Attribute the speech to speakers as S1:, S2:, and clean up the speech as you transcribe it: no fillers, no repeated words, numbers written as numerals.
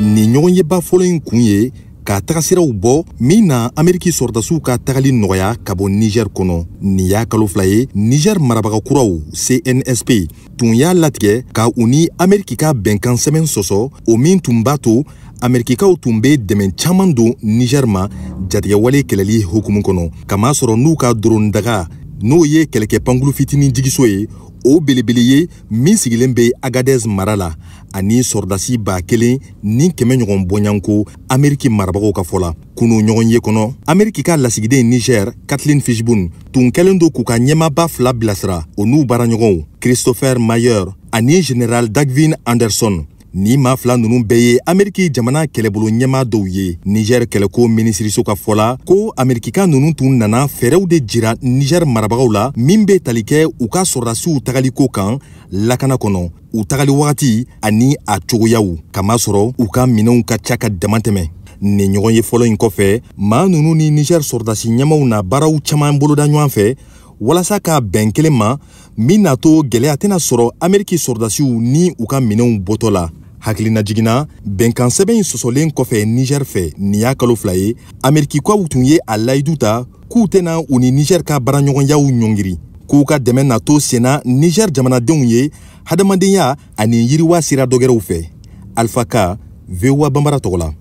S1: Nin ɲɔgɔnyeba fɔlɔ in kun ye ka tagasiraw bɔ min na Ameriki sɔrɔdasiw ka tagali nɔgɔya ka bɔ Niger kɔnɔ. Nin y'a kalo 2 ye Niger marabaga kuraw CNSP tun y'a latigɛ ka u ni Ameriki ka bɛnkan sɛbɛn sɔsɔ, o min tun b'a to Amerikikaw tun bɛ dɛmɛ caman don Niger ma jatigɛwale kɛlɛli hukumu kɔnɔ, kamasɔrɔ n'u ka drone daga n'o ye kɛlɛkɛ pankulu fitinin jigiso ye, o belebele ye min sigilen bɛ Agadez mara la, ani sɔrɔdasi 1500 ɲɔgɔn bɔɲanko Ameriki marabagaw ka fɔ la. Kunu ɲɔgɔn ye kɔnɔ, Ameriki ka lasigiden Niger Kathleen Fishbun tun kɛlen don k'u ka ɲɛmaaba 2 bilasira, o n'u baaraɲɔgɔnw Christopher Mayer ani General Dagvin Anderson. Ni maa 2 ninnu bɛɛ ye Ameriki jamana kɛlɛbolo ɲɛmaa dɔw ye. Niger kɛlɛko minisiriso ka fɔ la ko Amerikika ninnu tun nana fɛɛrɛw de jira Niger marabagaw la min bɛ tali kɛ u ka sɔrɔdasiw tagaliko kan lakana kɔnɔ, u tagali wagati ani a cogoyaw, kamasɔrɔ u ka minɛnw ka ca ka dama tɛmɛ. Nin ɲɔgɔn ye fɔlɔ in kɔfɛ, maa ninnu ni Niger sɔrɔdasi ɲɛmaw na baaraw caman boloda ɲɔgɔn fɛ walasa ka bɛn kelen ma min n'a to gɛlɛya tɛna sɔrɔ Ameriki sɔrɔdasiw ni u ka minɛnw bɔtɔ la. Hakilina jiginna bɛnkan sɛbɛn in sɔsɔlen kɔfɛ Niger fɛ, nin y'a kalo 2 ye, Amerikikaw tun ye a layidu ta k'u tɛna u ni Niger ka baaraɲɔgɔnyaw ɲɔngiri, k'u ka dɛmɛ na to senna Niger jamanadenw ye hadamadenya ani yiriwa sira dɔgɛrɛw fɛ. Alpha Ka, VOA Bambara tɔgɔ la.